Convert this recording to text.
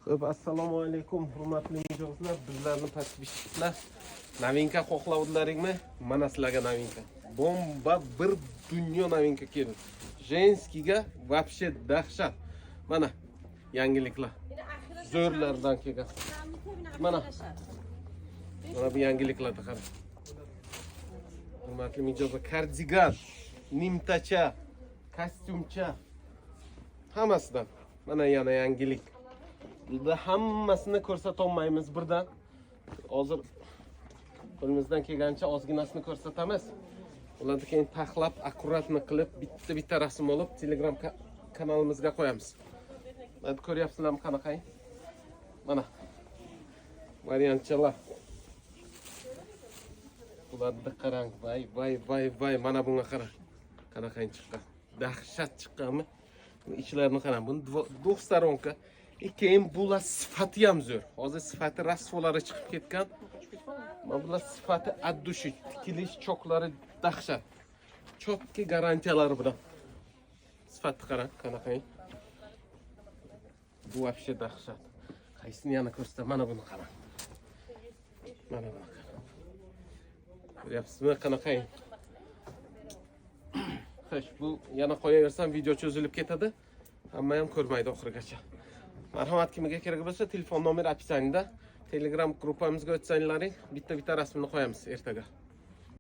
Xo'p, assalomu alaykum, hurmatli mijozlar, bizlarni подписчик lar. Новинка xohlavdilaringmi? Mana sizlarga новинка. Bomba, bir dunyo новинка keldi. Женский ga вообще dahshat. Mana yangiliklar. Zo'rlardan kelgan. Mana. Mana bu yangiliklarni qarang. Hurmatli mijozlar, kardigan, nimtacha, kostyumcha, hammasidan. Mana yana yangilik. Bunda hammasini ko'rsatolmaymiz birdan. Hozir qo'limizdan kelgancha ozginasini ko'rsatamiz. Ularni keyin taxlab, аккуратно qilib, bitta bitta rasm olib, Telegram kanalimizga qo'yamiz. Mana, ko'ryapsizlarmi qanaqa? Mana variantchalar. Bularni qarang, voy voy voy voy, mana bunga qarang. Qanaqa chiqqan. Dahshat chiqqanmi? Buni ichlarini qarang. Buni двухсторонка. И keyin bular sifati ham zo'r. Hozir sifati rasvolari chiqib ketgan. Mana bular sifati от души, tikilish choklari dahshat. Чётки garantiyalari bilan. Sifatni qarang, qanaqa. Bu вообще dahshat. Qaysini yana ko'rsataman? Mana buni qarang. Mana buni qarang. Ko'ryapsizmi qanaqa? Xo'sh, bu yana qo'yaversam, video cho'zilib ketadi. Hamma ham ko'rmaydi oxirigacha. Marhamat, kimga kerak bo'lsa, telefon nomeri описание da. Telegram gruppamizga o'tsanglaring, bitta-bitta rasmini qo'yamiz ertaga.